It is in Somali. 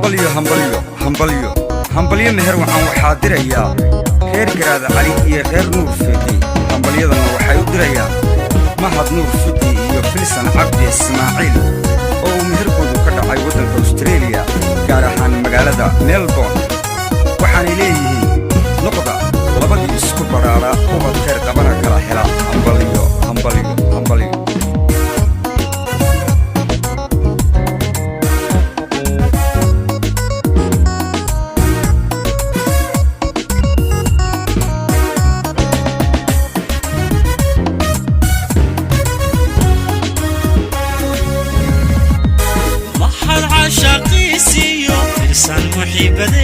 Hambalyo, hambalyo, hambalyo, hambalyo. Meher waxaan waxaa dirayaa reer Garaada Cali iyo reer Nuur Fiqi. Hambalyadana waxay u dirayaan Mahad Nuur Fiqi iyo Filsan Cabdi Ismaaciil oo uu meherkoodu ka dhacay waddanka Austareeliya, gaar ahaan magaalada Melbourne. Waxaanay leeyihiin: noqda labadii isku badhaadha, ubad khayr qabana kala hela. Hambalyo, hambalyo, hambalyo. Maxad caashaqiisiyo Filsan muxiibadee.